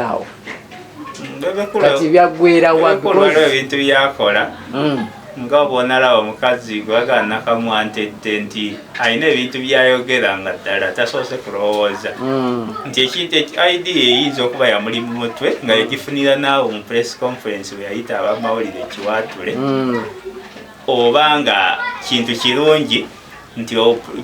Awo kati byaggwera wa? Waliwo ebintu byakola nga bwonalaba omukazi gwaga nakamwantedde nti alina ebintu byayogera nga ddala tasoose kulowooza nti ekintu idea eyinza okuba yamuli mu mutwe nga yagifunira naawe mu press conference bwe yayita abamawulire kiwatule, oba nga kintu kirungi nti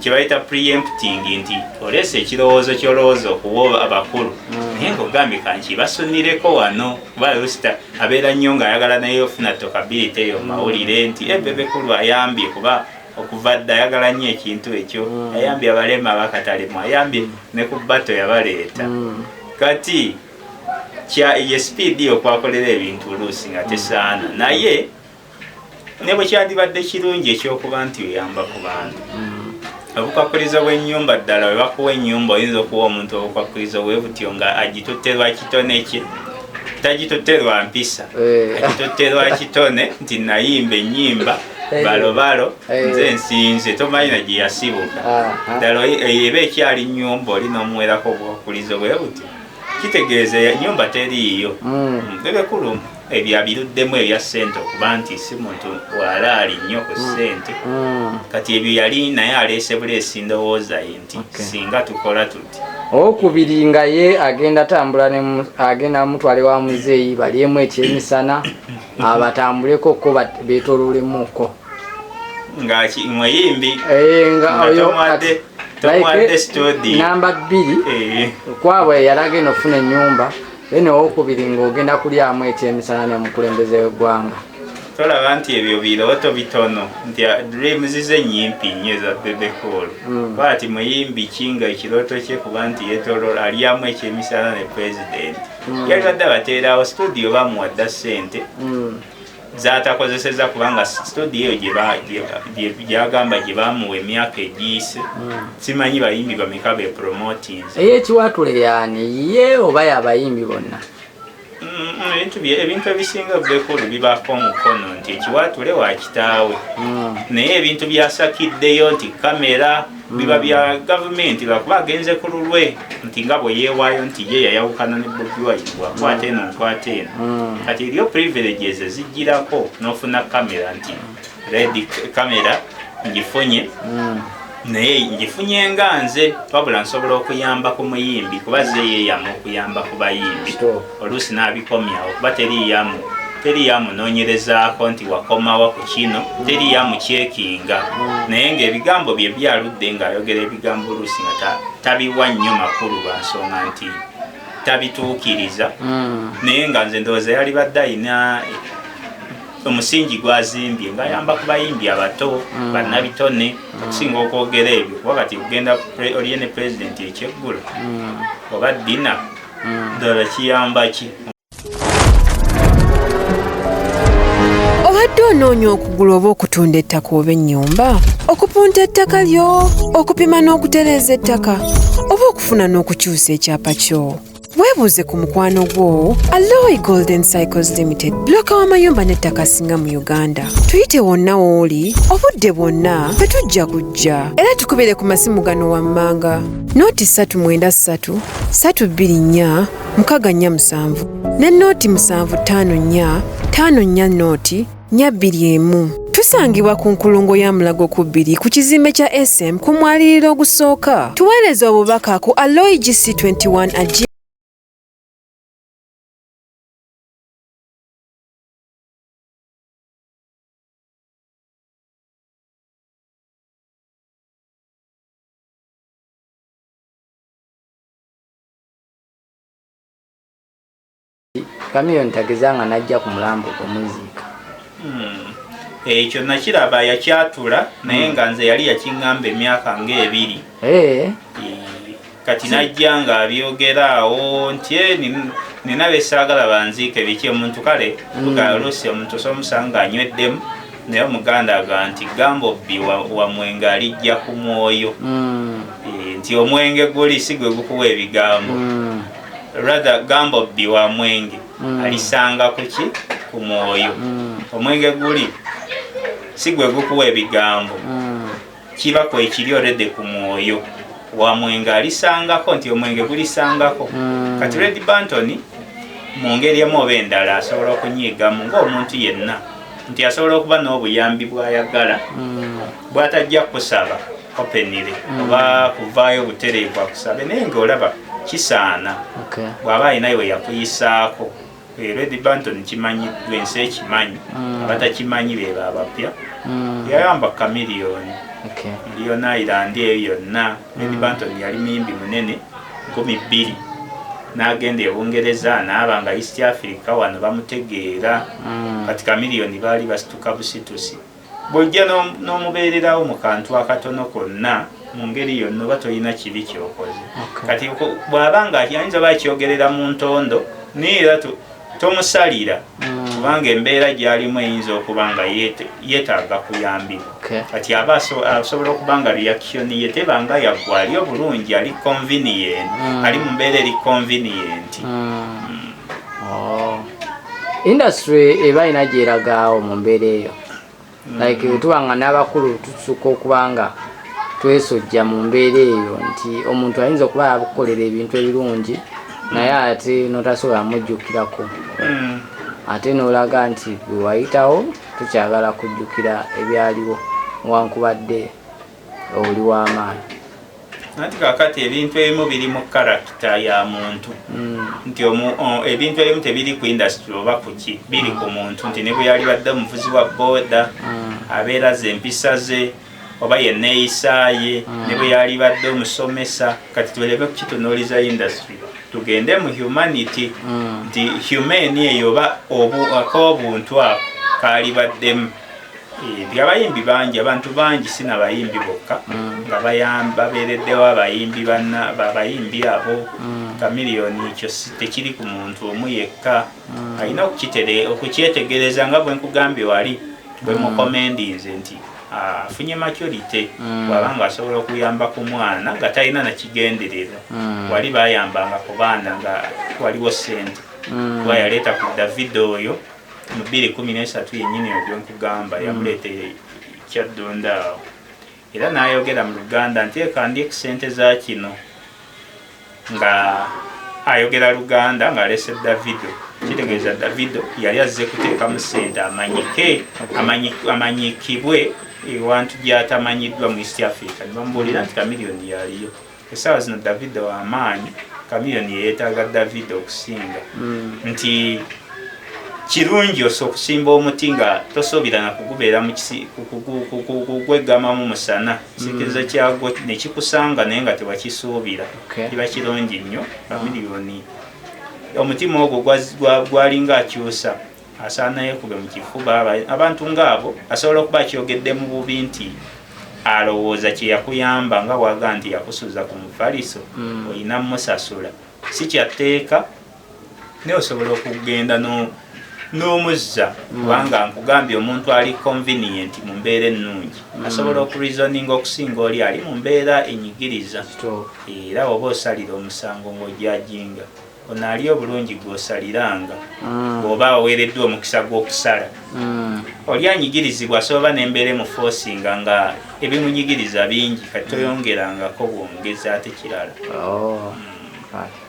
kyebayita preempting, nti oleese ekirowoozo kyolowooza okuwa abakulu, naye ngaogambye kankibasunireko wano, kuba lusita abeera nnyo ng'ayagala naye ofuna talkability eyo mawulire nti Bebe Cool ayambye, kuba okuva dda ayagala nnyo ekintu ekyo. Ayambye abalema abakatalemu, ayambye ne ku bato yabaleeta. Kati ye speed okwakolera ebintu oluusi nga tesaana, naye ne bwe kyandibadde kirungi ekyokuba nti oyamba ku bantu, obukwakulizo bw'ennyumba ddala bwe bakuwa ennyumba, oyinza okuwa omuntu obukwakulizo bwe butyo nga agitutte lwa kitone kye, tagitutte lwa mpisa, agitutte lwa kitone nti nayimba ennyimba balobalo, nze nsinze, tomanyi na gye yasibuka. Ddala eba ekyali nnyumba, oli n'omuwerako obukwakulizo bwe butyo, kitegeeza ennyumba teriiyo. Bebe Cool ebyo abiruddemu ebya ssente, okuba nti si muntu walaali nnyo ku ssente. Kati ebyo yali naye aleese buleesi ndowooza ye nti singa tukola tuti. Owokubiri nga ye agenda tambula, agenda mutwale wa muzeeyi balyemu ekyemisana, abatambuleko ko betololemuko. Nga muyimbi nga tomuwadde studio. Namba 2 kwabwe yalagenda ofuna ennyumba, then owokubiri ng'ogenda kulyamu ekyemisana ne mukulembeze w'eggwanga. Tolaba nti ebyo birooto bitono, nti dreams ze nyimpi nnyo eza Bebe Cool? Kuba ati muyimbi ki nga ekirooto kye kuba nti yetolola alyamu ekyemisana ne president? Yalibadde abateerawo studio, bamuwadda ssente zatakozeseza, kubanga studio eyo gyagamba gye bamuwa emyaka egiyise, simanyi bayimbi bameka be promotinze. Eyekiwatule yaani ye oba yabayimbi bonna? Ebintu ebisinga Bebe Cool bibaako omukono nti ekiwatule wa kitaawe, naye ebintu byasakiddeyo nti kamera biba bya gavumenti, lwakuba agenze ku lulwe nti nga bwe yeewaayo nti ye yayawukana ne Bobi Wine, bwakwata eno nkwata eno. Kati eriyo privileges ezijjirako n'ofuna kamera nti red camera ngifunye, naye ngifunye nga nze, wabula nsobola okuyamba ku muyimbi, kuba ze yeeyama okuyamba ku bayimbi. Oluusi n'abikomyawo, kuba teriyamunoonyerezaako nti wakomawa ku kino, teriyamucheckinga, naye ng'ebigambo bye byaludde ng'ayogera ebigambo oluusi nga tabiwa nnyo makulu lwa nsonga nti tabituukiriza. Naye nga nze ndowooza yalibadde ayina omusingi gwazimbye ng'ayamba ku bayimbi abato bannabitone okusinga okwogera ebyo, kuba kati okugenda oliye ne pulezidenti ekyeggulo oba dinner, ddala kiyamba ki? Obadde onoonya okugula oba okutunda ettaka oba ennyumba, okupunta ettaka lyo, okupima n'okutereeza ettaka, oba okufuna n'okukyusa ekyapa kyo? Weebuuze ku mukwano gwo Aloy Golden Cycles Limited, bulooka w'amayumba n'ettaka asinga mu Uganda. Tuyite wonna w'oli obudde bwonna, fe tujja kujja, era tukubire ku masimu gano wammanga: 093 324 647 ne 075 54 0 421. Tusangibwa ku nkulungo ya Mulago ku 2 ku kizimbe kya SM ku mwaliriro ogusooka. Tuweereza obubaka ku aloy gc21 at Chameleone tageza nga najja ku mulambo omuziika. Ekyo nakiraba yakyatula, naye nga nze yali yakiŋŋamba emyaka ng'ebiri. Kati najja ng'abyogera awo nti, "Nina besaagala banziike biki." Omuntu kale oluusi omuntu osobola omusanga ng'anyweddemu, naye Omuganda aga nti gamba obbi wa mwenge alijja ku mwoyo. Nti omwenge guli si gwe gukuwa ebigambo, rather gamba obbi wa mwenge alisanga kuki ku mwoyo. Omwenge guli si gwe gukuwa ebigambo, kiba kwekiri already ku mwoyo wa mwenge alisangako, nti omwenge gulisangako. Kati Red Banton Mu ngeri emu oba endala asobola okunyiigamu ng'omuntu yenna, nti asobola okuba n'obuyambi bw'ayagala bw'atajja kusaba openly oba kuvaayo butereevu akusabe, naye ng'olaba kisaana bw'aba alinayo we yakuyisaako. Red Banton kimanyiddwa, ensi ekimanyi, abatakimanyi be abapya. Yayamba Chameleone Leone Island eyo yonna. Red Banton yali muyimbi munene 2000, n'agenda e Bungereza, n'aba nga East Africa wano bamutegeera. Kati Chameleone baali basituka busitusi. Bw'ojja n'omubeererawo mu kantu akatono konna, mu ngeri yonna, oba tolina kibi kyokoze. Kati bw'aba nga ayinza oba akyogerera mu ntondo, naye era tomusalira, kubanga embeera gy'alimu eyinza okuba nga yeetaaga kuyambibwa. Kati aba asobola okuba nga reaction ye teba nga yaggwa, ali obulungi, ali convenient, ali mu mbeera eri convenient. Oh. Industry eba erina gyeragaawo mu mbeera eyo, like tuba nga n'abakulu tusuka okuba nga twesojja mu mbeera eyo, nti omuntu ayinza okuba yakukolera ebintu ebirungi, naye ate notasobola mujjukirako, ate n'olaga nti bwe wayitawo tukyagala kujjukira ebyaliwo, wankubadde oli w'amaanyi. Anti kakati ebintu ebimu biri mu character ya muntu, nti ebintu ebimu tebiri ku industry oba kuki, biri ku muntu, nti ne bwe yali badde omuvuzi wa booda, abeera ze empisa ze oba yenneeyisaaye, ne bwe yali badde omusomesa. Kati tuleme kukitunuuliza industry, tugende mu humanity, nti human eyo oba ak'obuntu ako kaalibaddemu. Nti abayimbi bangi, abantu bangi, si nabayimbi bokka, nga babeereddewo abayimbi banna abayimbi abo. Chameleone ekyo tekiri ku muntu omu yekka, alina okukyetegereza nga bwe nkugambye wali bwe mukomendinze nti afunye maturity, bw'aba nga asobola okuyamba ku mwana nga talina nakigendererwa. Wali bayambanga ku baana nga waliwo sente, kuba yaleeta ku Davido oyo mu 2013 yennyini oyo gwenkugamba, yamuleeta Kyaddonda awo, era n'ayogera mu Luganda nti eka ndye ku sente za kino, nga ayogera Luganda ng'aleese Davido. Kitegeeza Davido yali azze kuteekamu sente amanyike, amanyikibwe ewantu gy'atamanyiddwa mu East Africa. Ne bamubuulira nti Chameleone yaliyo essaawa zino. Davido w'amaanyi, Chameleone yeyeetaaga Davido okusinga, nti kirungi osa okusimba omuti nga tosuubira na kugubeera mu kugweggamamu musana, kisiikirizo kyagwo nekikusanga naye nga tewakisuubira. Kiba kirungi nnyo. Chameleone omutima ogwo gwalinga akyusa, asaana yeekube mu kifuba. Abantu ngaabo asobola okuba akyogedde mu bubi, nti alowooza kyeyakuyamba nga bwaga nti yakusuza ku mufaliso, olina musasula. Si kyatteeka, naye osobola okugenda n'omuzza, kubanga nkugambye omuntu ali convenient mu mbeera ennungi asobola okureasoninga okusinga oli ali mu mbeera enyigiriza. Era oba osalira omusango ng'ojajinga ono ali obulungi gw'osaliranga, bw'oba oweereddwa omukisa gw'okusala. Oli anyigirizibwa asobola n'embeera emuforcinga nga ebimunyigiriza bingi, kati toyongerangako bwongezi ate kirala. Oh. Kale.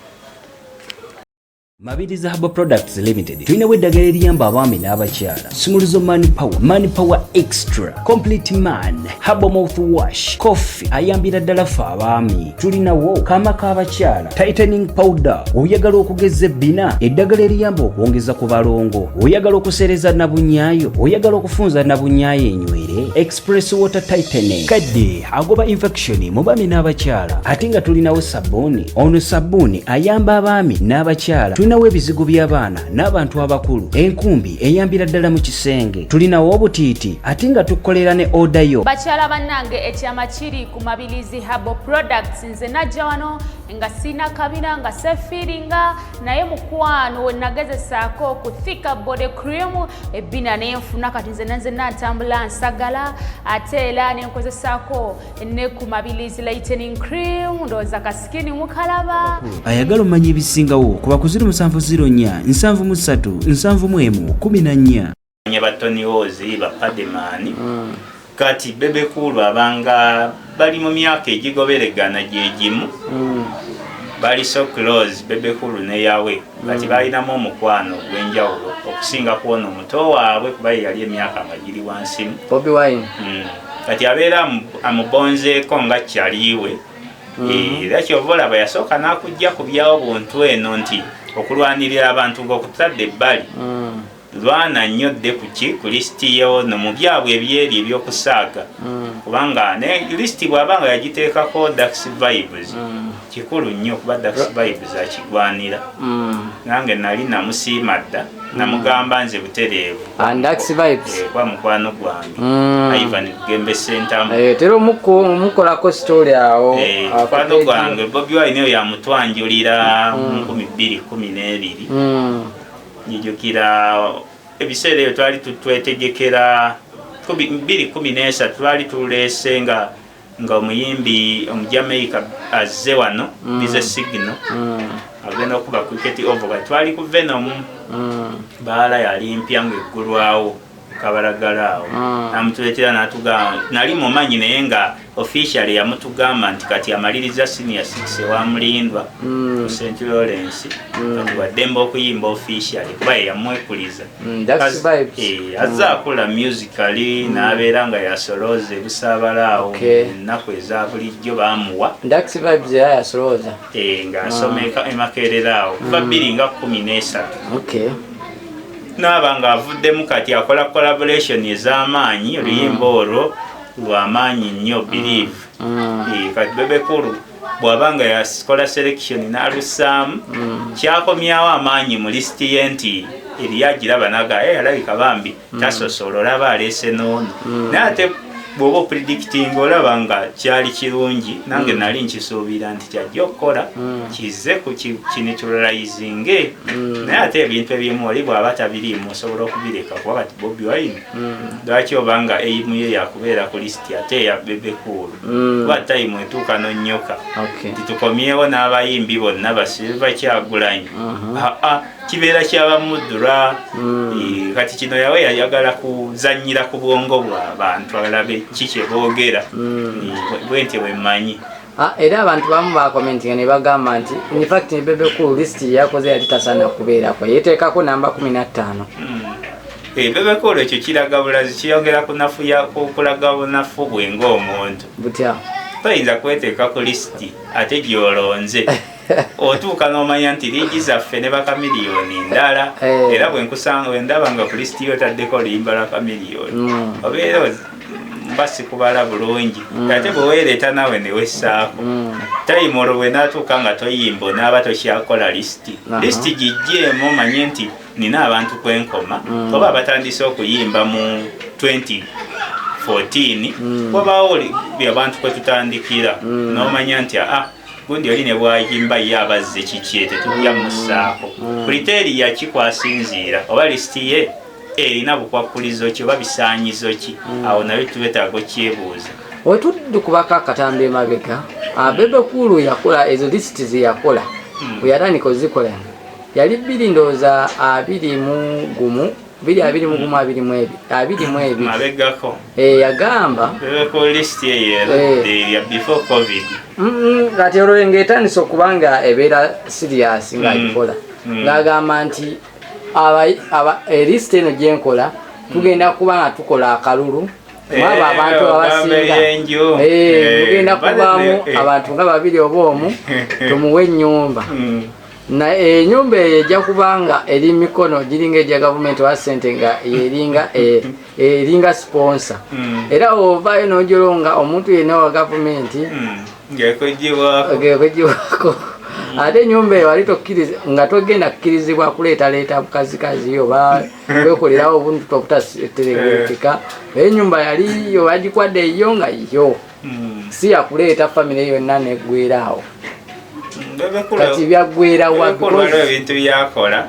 Mabirizi Herbal Products Limited tulinawo eddagala eriyamba abaami n'abakyala: Sumuluzo Man Power, Man Power Extra, Complete Man, Herbal Mouth Wash, Coffee ayambira ddala ffe abaami. Tulinawo kaama k'abakyala, Tightening Powder, oyagala okugeza ebbina, eddagala eriyamba okwongeza ku balongo, oyagala okuseereza nabunyaayo, oyagala okufunza nabunyaayo enywere, Express Water Tightening, kadde agoba infection mu baami n'abakyala. Ate nga tulinawo sabbuuni, ono sabbuuni ayamba abaami n'abakyala. Tulinawo ebizigo by'abaana n'abantu abakulu, enkumbi eyambira ddala mu kisenge. Tulinawo obutiiti, ate nga tukolera ne order yo. Bakyala bannange, ekyama kiri ku Mabilizi Herbal Products. Nze najja wano nga sirina kabina, nga sefiiringa, naye mukwano we nagezesaako ku Thicker Body Cream, ebbina nenfuna. Kati nze nanze nantambula nsagala. Ate era nenkozesaako ne ku Mabilizi Lightening Cream, ndowooza ka skin mukalaba. Ayagala omanya ebisingawo kuba ku 0704 73 71 14. Nya ba Tony Ozi, ba Pademani, kati Bebe Cool, abanga bali mu myaka egigoberegana gyegimu. Bali so close, Bebe Cool ne Yawe. Kati balinamu omukwano ogw'enjawulo okusinga kwona omuto waabwe, kuba ye yali emyaka nga giri wansimu. Bobi Wine. Kati abeera amubonzeeko nga kyaliwe. Era kyova olaba yasooka n'akujja ku byawo buntu eno nti okulwanirira abantu ng'okutadde ebbali, lwana nnyo dde kuki ku lisiti yono mu byabwe ebyeri ebyokusaaga, kubanga ne lisiti bw'aba nga yagiteekako Dax Vibes, kikulu nnyo kuba Dax Vibes akigwanira. Nange nali namusiima dda, namugamba nze butereevu. And Dax Vibes. Kuba mukwano gwange, Ivan Gembe Sentamu. Tera omukolako story awo. Mukwano gwange Bobi Wine oyo yamutwanjulira mu 2012. Njijukira ebiseera ebyo twali twetegekera 2013, twali tuleese nga omuyimbi Omujamaica azze wano, Busy Signal, agenda okuba Cricket Oval. Kati twali ku Venom, baala yali mpya ngaeggulwawo kabalagala awo. Namutuleetera natugamba, nali mumanyi naye nga officially yamutugamba nti kati amaliriza senior 6 ewamulindwa ku St Lawrence, kati waddembe okuyimba officially kuba ye yamwekuliza. Dax Vibes. Azze akula musically n'abeera nga yasolooza ebusaabala awo. Ennaku eza bulijjo bamuwa. Dax Vibes era yasolooza. Ng'asoma emakerera awo kuva 2013. Naaba ng'avuddemu, kati akola collaboration ez'amaanyi, oluyimba olwo lwamaanyi nnyo, Believe. Kati Bebe Cool bw'aba nga yakola selection n'alussaamu, kyakomyawo amaanyi mu lisiti ye nti eriyo agiraba naga, "Eh, alabika bambi tasosola, olaba aleese n'ono." Naye ate bw'oba opredicting, olaba nga kyali kirungi. Nange nali nkisuubira nti kyajja okukola kize ku kineutralizinge, naye ate ebintu ebimu oli bw'aba tabiriimu osobola okubireka, kuba kati Bobi Wine lwaki oba nga aim ye yakubeera ku lisiti ate eya Bebe Cool? Kuba time etuuka nonnyoka nti tukomyewo n'abayimbi bonna basiba Kyagulanyi. Aa, kibeera kyabamudura. Kati kino yawe yayagala kuzanyira ku bwongo bw'abantu alabe ki kye boogera. Bwe ntyo bwe mmanyi. Ah, era abantu bamu bakomentinga ne bagamba nti in fact ne Bebe Cool list yakoze yali tasaana kubeerako, yeteekako namba 15. Bebe Cool ekyo kiraga bulazi, kiyongera kunafuya kulaga bunafu bwe ng'omuntu. Butya? Toyinza kweteeka ku lisiti ate gy'olonze otuuka n'omanya nti liigi zaffe ne bakamiliyoni ndala. Era bwe nkusanga bwe ndaba nga ku lisiti yo otaddeko oluyimba lwa Kamiliyoni, obeera mba sikubala bulungi. Ate bwe weereeta naawe ne wessaako, time olwo bwe naatuuka nga toyimba, onaaba tokyakola lisiti. Lisiti gijjeemu omanye nti nina abantu kwenkoma, oba abatandise okuyimba mu 2014, wabaawo abantu kwe tutandikira, n'omanya nti aa gundi oli ne bwayimba ye abazze kiki tetujja mussaako. Criteria ki kwasinziira oba lisiti ye erina bukwakkulizo ki oba bisaanyizo ki? Awo nabyo tubetaaga okyebuuza. Wetudukubako akatambi emabega, Bebe Cool yakola ezo lisiti zeyakola, bwe yatandika ozikola yali bbiri ndowooza 21, 2021, 22, 22. Mabegako. Yagamba Bebe Cool lisiti eyo erudde ya before COVID. Kati olwo ng'etandise okuba nga ebeera serious ng'agikola, ng'agamba nti elisiti eno gyenkola tugenda kuba nga tukola akalulu mwabo abantu abasinga. Enju. Mugenda kubaamu abantu nga babiri oba omu, tumuwe ennyumba. Na enyumba eyo ejja kubanga eri mikono giringa egya gavumenti owa sente nga yeringa eringa sponsor. Era ovaayo n'ojolonga omuntu yenna wa gavumenti Ngekugibwako. Gekugibwako. Ate enyumba eyo wali tokkiriza nga togenda kukkirizibwa kuleetaleeta bukazikazi oba kwekolerawo obuntu obutategerekeka. Enyumba yali yo bagikwadde eyo nga yo si yakuleeta famire yonna neggwera awo. Kati byaggwerawa? Waliwo ebintu byakola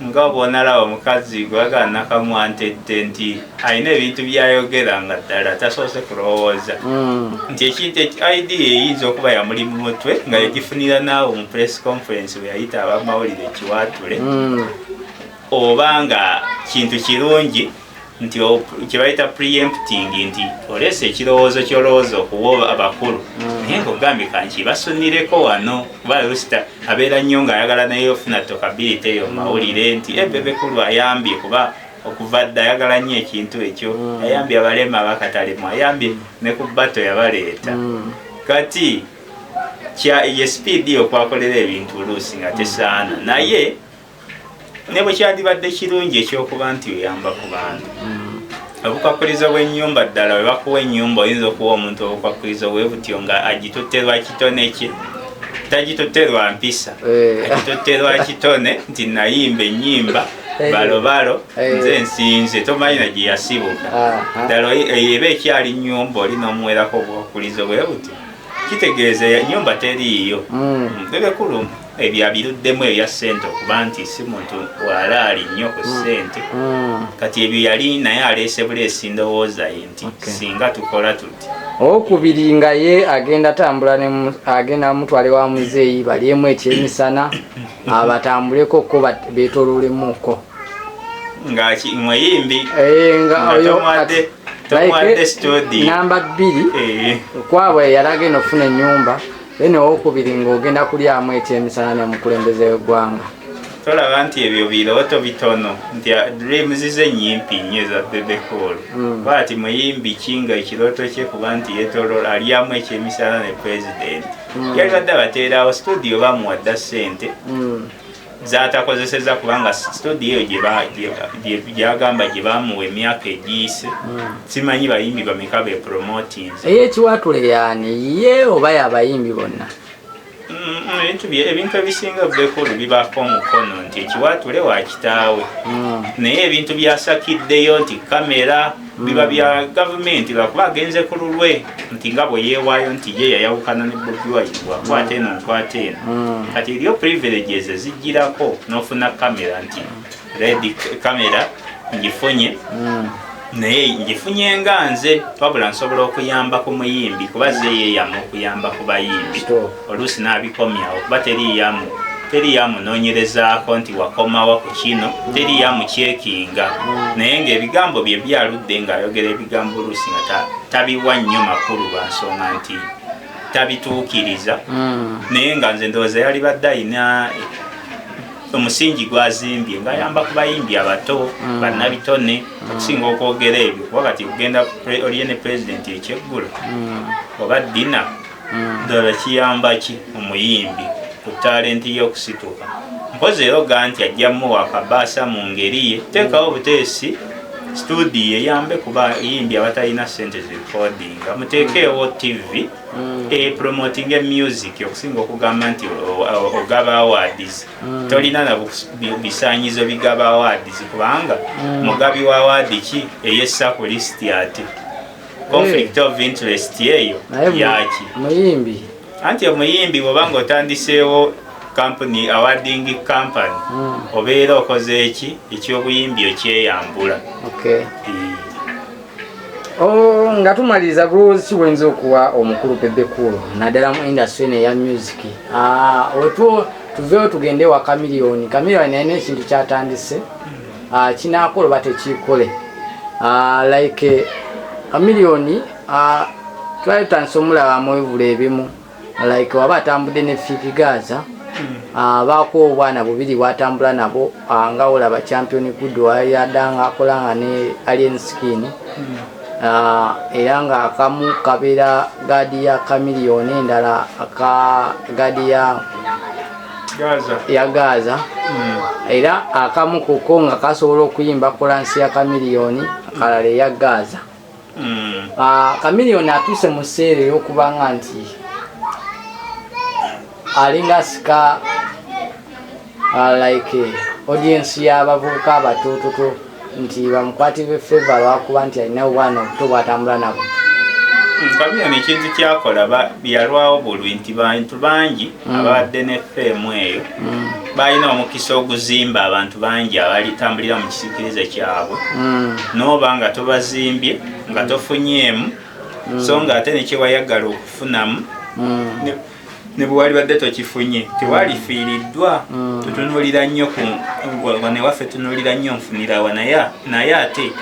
nga bwonalaba omukazi gwaga nakamwantedde nti alina ebintu byayogera nga ddala tasoose kulowooza nti ekintu idea eyinza okuba yamuli mu mutwe nga yagifunira naawe mu press conference bwe yayita abamawulire ekiwaatule, oba nga kintu kirungi. Nti kyebayita preempting, nti oleese ekirowoozo kyolowooza okuwa abakulu, naye ngaogambye kankibasunireko wano, kuba lusita abeera nnyo ng'ayagala naye ofuna talkability eyo mawulire nti Bebe Cool ayambye, kuba okuva dda ayagala nnyo ekintu ekyo. Ayambye abalema abakatalemu, ayambye ne ku bato yabaleeta. Kati ye speed okwakolera ebintu oluusi nga tesaana, naye ne bwe kyandibadde kirungi ekyokuba nti oyamba ku bantu. Obukwakulizo bw'ennyumba, ddala bwe bakuwa ennyumba, oyinza okuwa omuntu obukwakulizo bwe butyo nga agitutte lwa kitone kye, tagitutte lwa mpisa, agitutte lwa kitone nti nayimba ennyimba balobalo, nze nsinze, tomanyi na gye yasibuka. Ddala eba ekyali nnyumba, oli n'omuwerako obukwakulizo bwe butyo, kitegeeza ennyumba teriiyo. Bebe Cool ebyo abiruddemu ebya ssente, okuba nti si muntu walaali nnyo ku ssente. Kati ebyo yali naye aleese buleesi ndowooza ye nti singa tukola tuti. Owokubiri nga ye agenda tambula, agenda mutwale wa muzeeyi balyemu ekyemisana, abatambuleko ko betololemuko. Nga muyimbi tomuwadde studio. Namba 2 kwabwe yali agenda okufuna ennyumba, then owokubiri ng'ogenda kulyamu ekyemisana ne mukulembeze w'eggwanga. Tolaba nti ebyo birooto bitono, nti dreams ze nyimpi nnyo eza Bebe Cool? Kuba ati muyimbi ki nga ekirooto kye kuba nti yetolola alyamu ekyemisana ne president? Yalibadde abateerawo studio, bamuwadda ssente zatakozeseza, kubanga studio eyo gyagamba gye bamuwa emyaka egiyise, simanyi bayimbi bameka bepromotinze. Eyekiwatule yaani ye oba yabayimbi bonna? Ebintu ebisinga Bebe Cool bibaako omukono, nti ekiwatule wa kitaawe, naye ebintu byasakiddeyo nti kamera biba bya gavumenti, lwakuba agenze ku lulwe, nti nga bwe yeewaayo nti ye yayawukana ne Bobi Wine, bwakwata eno nkwata eno. Kati eriyo privileges ezijjirako n'ofuna kamera, nti red camera ngifunye, naye ngifunye nga nze, wabula nsobola okuyamba ku muyimbi, kuba ze yeeyama okuyamba ku bayimbi. Oluusi n'abikomyawo, kuba teriyamunoonyerezaako nti wakomawa ku kino, teriyamucheckinga, naye ng'ebigambo bye byaludde ng'ayogera ebigambo oluusi nga tabiwa nnyo makulu, lwa nsonga nti tabituukiriza. Naye nga nze ndowooza yalibadde ayina omusingi gwazimbye ng'ayamba ku bayimbi abato, bannabitone, okusinga okwogera ebyo, kuba kati kugenda oliye ne pulezidenti ekyeggulo oba dinner, ddala kiyamba ki omuyimbi ku talent y'okusituka? Mpozi era oga nti ajja muwa akabaasa mu ngeri ye, teekawo obuteesi studio eyambe ku bayimbi abatalina ssente zirecordinga, muteekeewo TV epromoting music, okusinga okugamba nti ogaba awards. Tolina na bisaanyizo bigaba awards, kubanga mugabi wa award ki eyessa ku list? Ate conflict of interest eyo yaki? Muyimbi. Anti omuyimbi bw'oba nga otandiseewo company, awarding company, obeera okoze eki ekyobuyimbi okyeyambula. Oh, nga tumaliriza, bulowoozi ki bwenza okuwa omukulu Bebe Cool, naddala mu industry eno eya music? Otwo tuveewo tugende wa Chameleone. Chameleone alina ekintu kyatandise, kinaakola oba tekiikole? Like Chameleone, twali tutandise omulaba mu ebivvulu ebimu, like waba atambudde ne Fik Gaza, abaako obwana bubiri bwatambula nabo, nga olaba Champion Good yadda akola nga ne Alien Skin, era nga akamu kabeera guard ya Chameleone, endala aka guard ya Gaza. Ya Gaza. Era akamu kuko nga kasobola okuyimba chorus ya Chameleone, akalala eya Gaza. Chameleone atuuse mu sseera ey'okubanga nti alinga asika like audience y'abavubuka abatoototo nti bamukwatibwe favor lwakuba nti alina obwana obuto bwatambula nabo. Chameleone ekintu kyakola yalwawo bulwi, nti bantu bangi ababadde ne fame eyo balina omukisa oguzimba abantu bangi abalitambulira mu kisikirize kyabwe, noba nga tobazimbye nga tofunyeemu, so nga ate nekyewayagala okufunamu. Ne bwe walibadde tokifunye, tewalifiiriddwa. Tutunuulira nnyo ku wano ewaffe, tunuulira nnyo nfunirawa, naye ate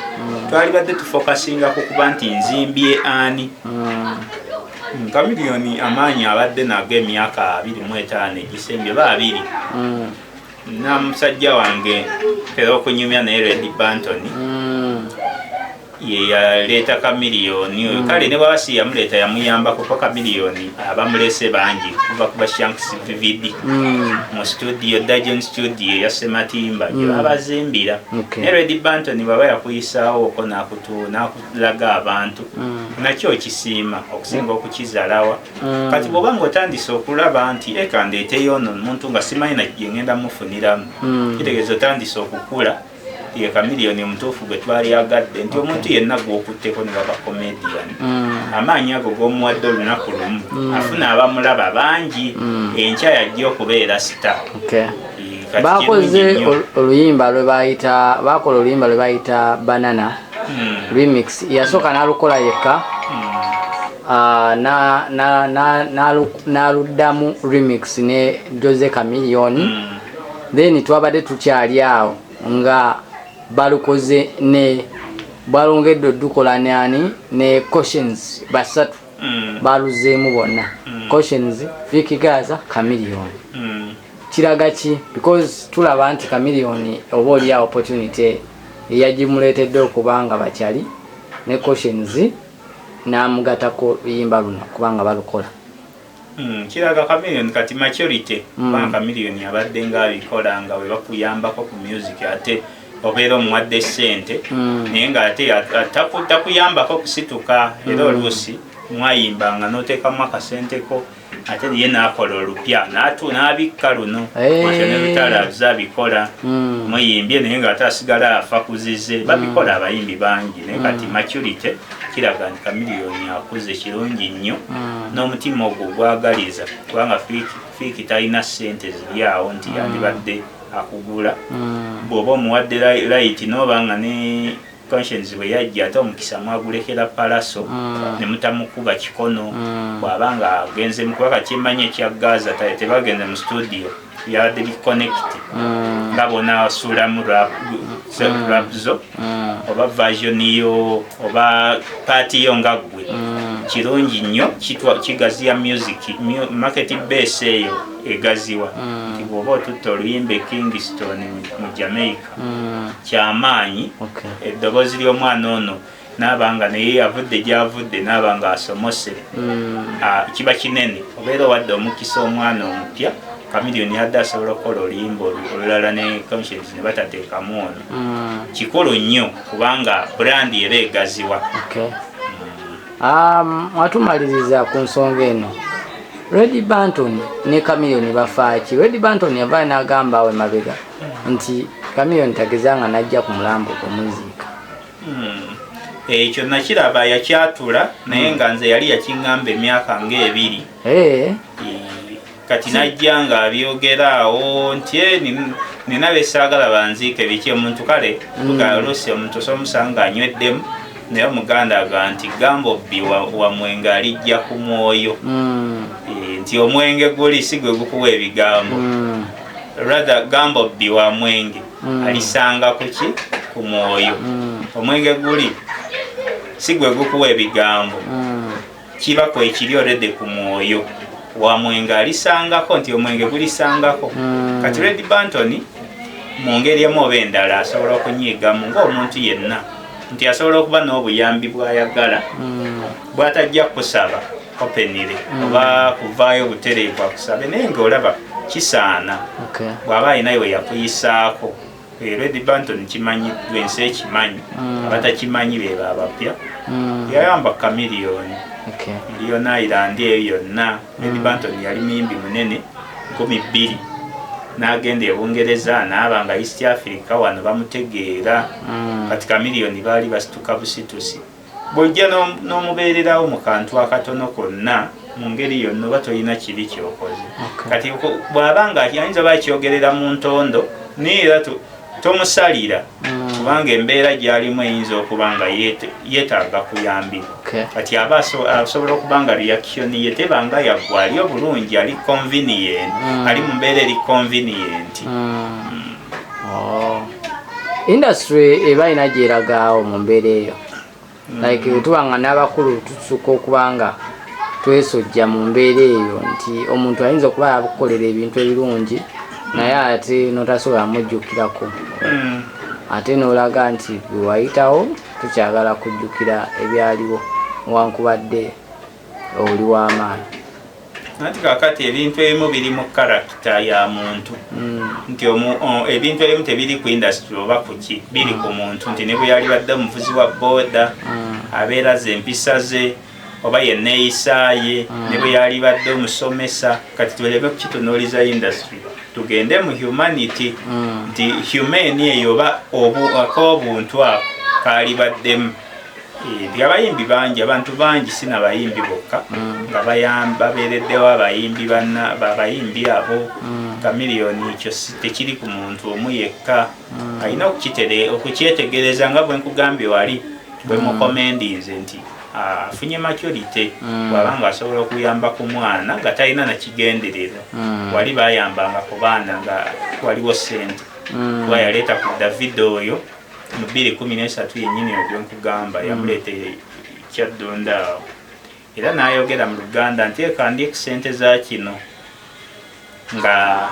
twalibadde tufokasinga ku kuba nti nzimbye ani. Kamiliyoni amaanyi abadde nago emyaka 25 egisembye ba 20. Na musajja wange era okunyumya naye, Red Banton, ye yaleeta Kamiliyoni oyo. Kale ne bwaba si yamuleeta, yamuyambako, kuba Kamiliyoni abamulese bangi kuva ku ba Shanks VVD mu studio, Dajon Studio eya Sematimba gye babazimbira. Naye Red Banton bwaba yakuyisaawo oko n'akulaga abantu, nakyo okisiima okusinga okukizalawa. Kati bw'oba ng'otandise okulaba nti eka ndeeteyo ono omuntu nga simanyi na gye ngenda mufuniramu, kitegeeza otandise okukula. Ye Kamiliyoni omutuufu gwe twalyagadde nti omuntu yenna gw'okutteko ne baba comedian, amaanyi ago g'omuwadde olunaku lumu, afuna abamulaba bangi, enkya yajja okubeera star. Kati Bakoze kirungi nnyo. Oluyimba lwe bayita, bakola oluyimba lwe bayita Banana remix. Yasooka n'alukola yekka, n'aluddamu remix ne Jose Chameleone. Then twabadde tukyali awo nga balukoze ne balongedde odukola nani ne Cautions, basatu. Baluzeemu bonna, Cautions, Fik Gaza, Chameleone. Kiraga ki? Because tulaba nti Chameleone oba oli opportunity eyagimuleetedde okuba nga bakyali ne Cautions n'amugatako luyimba luno kubanga balukola. Kiraga Chameleone kati maturity, kubanga Chameleone abadde nga abikola nga bwe bakuyambako ku music, ate obeera omuwadde ssente, naye ng'ate takuyambako kusituka. Era oluusi mwayimbanga n'oteekamu akasenteko, ate ye n'akola olupya n'abikka luno. Ekyo ne Lutalo abikola. Muyimbye naye ng'ate asigala afa kuzize. Babikola abayimbi bangi, naye kati maturity kiraga nti Chameleone akuze. Kirungi nnyo n'omutima ogwo gwagaliza, kubanga Fik talina ssente ziri awo nti yandibadde akugula. Bw'oba omuwadde right, n'oba nga ne Conscience bwe yajja, ate omukisa mwagulekera Palaso ne mutamukuba kikono. Bw'aba nga agenze mu, kubanga kyemmanyi ekya Gaza, tebagenze mu studio, byabadde biconnect nga bonaasuulamu rap zo oba version yo oba part yo nga ggwe. Kirungi nnyo, kigaziya music market base eyo egaziwa, nti bw'oba otutte oluyimba e Kingston mu Jamaica, kyamaanyi. Eddoboozi ly'omwana ono naaba nga naye yavudde gyavudde, naaba nga asomose, kiba kinene. Obeera owadde omukisa omwana omupya. Kamiliyoni yadde asobola okukola oluyimba olulala ne Conscience ne batateekamu ono. Kikulu nnyo kubanga brand era egaziwa. Okay. Watumaliriza ku nsonga eno, Red Banton ne Chameleone bafaaki? Red Banton yavaayo n'agamba awo emabega nti Chameleone tagezanga n'ajja ku mulambo okumuziika. Ekyo nakiraba yakyatula, naye nga nze yali yakiŋŋamba emyaka ng'ebiri. Kati najja nga abyogera awo nti, "Eh, nina besaagala banziike biki." Omuntu kale tuga oluusi omuntu osobola nga anyweddemu, naye Omuganda aga nti gamba obbi wa mwenge alijja ku mwoyo. Nti omwenge guli si gwe gukuwa ebigambo, rather gamba obbi wa mwenge alisanga kuki ku mwoyo. Omwenge guli si gwe gukuwa ebigambo, kiba kwekiri already ku mwoyo wa mwenge alisangako, nti omwenge gulisangako. Kati Red Banton mu ngeri emu oba endala asobola okunyiigamu ng'omuntu yenna, nti asobola okuba n'obuyambi bw'ayagala bw'atajja kusaba openly oba kuvaayo butereevu akusabe, naye ng'olaba kisaana bw'aba alinayo we yakuyisaako. Red Banton kimanyiddwa ensi ekimanyi, abatakimanyi beba abapya. Yayamba Kamiliyoni Leone Island eyo yonna. Red Banton yali muyimbi munene 2000, n'agenda e Bungereza, n'aba nga East Africa wano bamutegeera. Kati Kamiliyoni baali basituka busitusi. Bw'ojja n'omubeererawo mu kantu akatono konna, mu ngeri yonna, oba tolina kibi kyokoze. Kati bw'aba nga ayinza oba akyogerera mu ntondo, naye era tomusalira, kubanga embeera gy'alimu eyinza okuba nga yeetaaga kuyambibwa. Kati aba asobola okuba nga reaction ye tebanga yaggwa, ali obulungi, ali convenient, ali mu mbeera eri convenient. Oh. Industry eba ina gyeragaawo mu mbeera eyo, like tuba nga n'abakulu tusukka okuba nga twesojja mu mbeera eyo, nti omuntu ayinza okuba yakukolera ebintu ebirungi, naye ate notasobola mujjukirako, ate n'olaga nti bwe wayitawo tukyagala kujjukira ebyaliwo, newankubadde oli w'amaanyi. Anti kakati ebintu ebimu biri mu character ya muntu, nti ebintu ebimu tebiri ku industry oba kuki, biri ku muntu, nti ne bwe yali badde omuvuzi wa booda, abeera ze empisa ze oba yenneeyisaaye, ne bwe yali badde omusomesa. Kati tuleme kukitunuuliza industry, tugende mu humanity, nti human eyo oba ak'obuntu ako kaalibaddemu. Nti abayimbi bangi, abantu bangi, si nabayimbi bokka, nga babeereddewo abayimbi banna abayimbi abo. Chameleone ekyo tekiri ku muntu omu yekka, alina okukyetegereza nga bwe nkugambye wali, bwe mukomendinze nti afunye maturity, bw'aba nga asobola okuyamba ku mwana nga talina nakigendererwa. Wali bayambanga ku baana nga waliwo sente, kuba yaleeta ku Davido oyo mu 2013 yennyini ogwe nkugamba, yamuleeta Kyaddonda awo, era n'ayogera mu Luganda nti eka ndi sente za kino, nga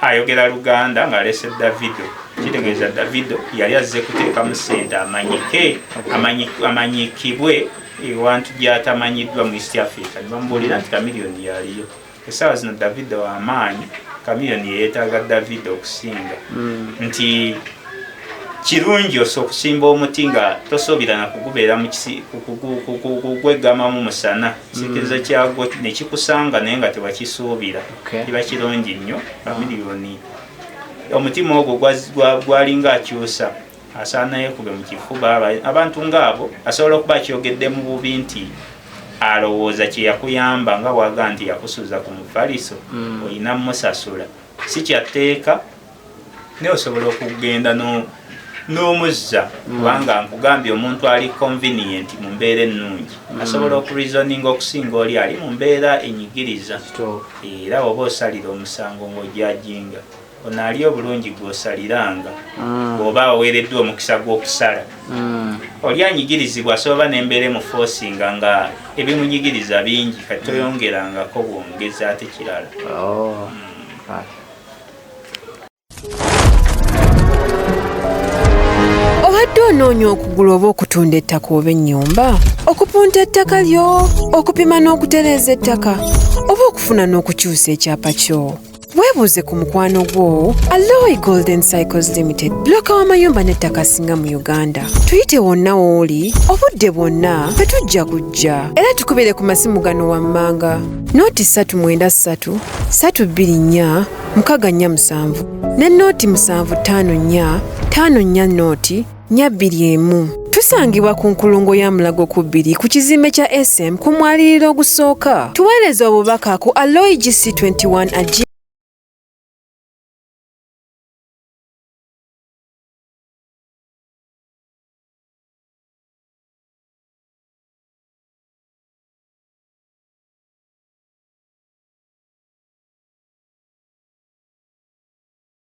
ayogera Luganda ng'alese Davido. Kitegeeza Davido yali azze kuteekamu sente amanyike, amanyikibwe ewantu gy'atamanyiddwa mu East Africa. Ne bamubuulira nti Chameleone yaliyo essaawa zino. Davido w'amaanyi, Chameleone yeyeetaaga Davido okusinga, nti kirungi osa okusimba omuti nga tosuubira na kugubeera mu kugwegamamu musana, kisiikirize kyagwo nekikusanga naye nga tewakisuubira. Kiba kirungi nnyo. Chameleone omutima ogwo gwalinga akyusa, asaana yeekube mu kifuba. Abantu ngaabo asobola okuba akyogedde mu bubi, nti alowooza kyeyakuyamba nga bwaga nti yakusuza ku mufaliso, olina musasula, si kyatteeka, naye osobola okugenda n'omuzza, kubanga nkugambye omuntu ali convenient mu mbeera ennungi asobola okureasoninga okusinga oli ali mu mbeera enyigiriza. Era oba osalira omusango ng'ojajinga ono ali obulungi gw'osaliranga, bw'oba oweereddwa omukisa gw'okusala. Oli anyigirizibwa asobola n'embeera emuforcinga nga ebimunyigiriza bingi, kati toyongerangako bwongeza ate kirala. Oh. Right. Obadde onoonya okugula oba okutunda ettaka oba ennyumba, okupunta ettaka lyo, okupima n'okutereeza ettaka, oba okufuna n'okukyusa ekyapa kyo? Weebuuze ku mukwano gwo Aloy Golden Cycles Limited, bulooka w'amayumba n'ettaka asinga mu Uganda. Tuyite wonna w'oli, obudde bwonna, fe tujja kujja. Era tukubire ku masimu gano wammanga: 0 393 324 647 ne 0 754 54 0 421. Tusangibwa ku nkulungo ya Mulago ku 2 ku kizimbe kya SM ku mwaliriro ogusooka. Tuweereza obubaka ku aloygc21 at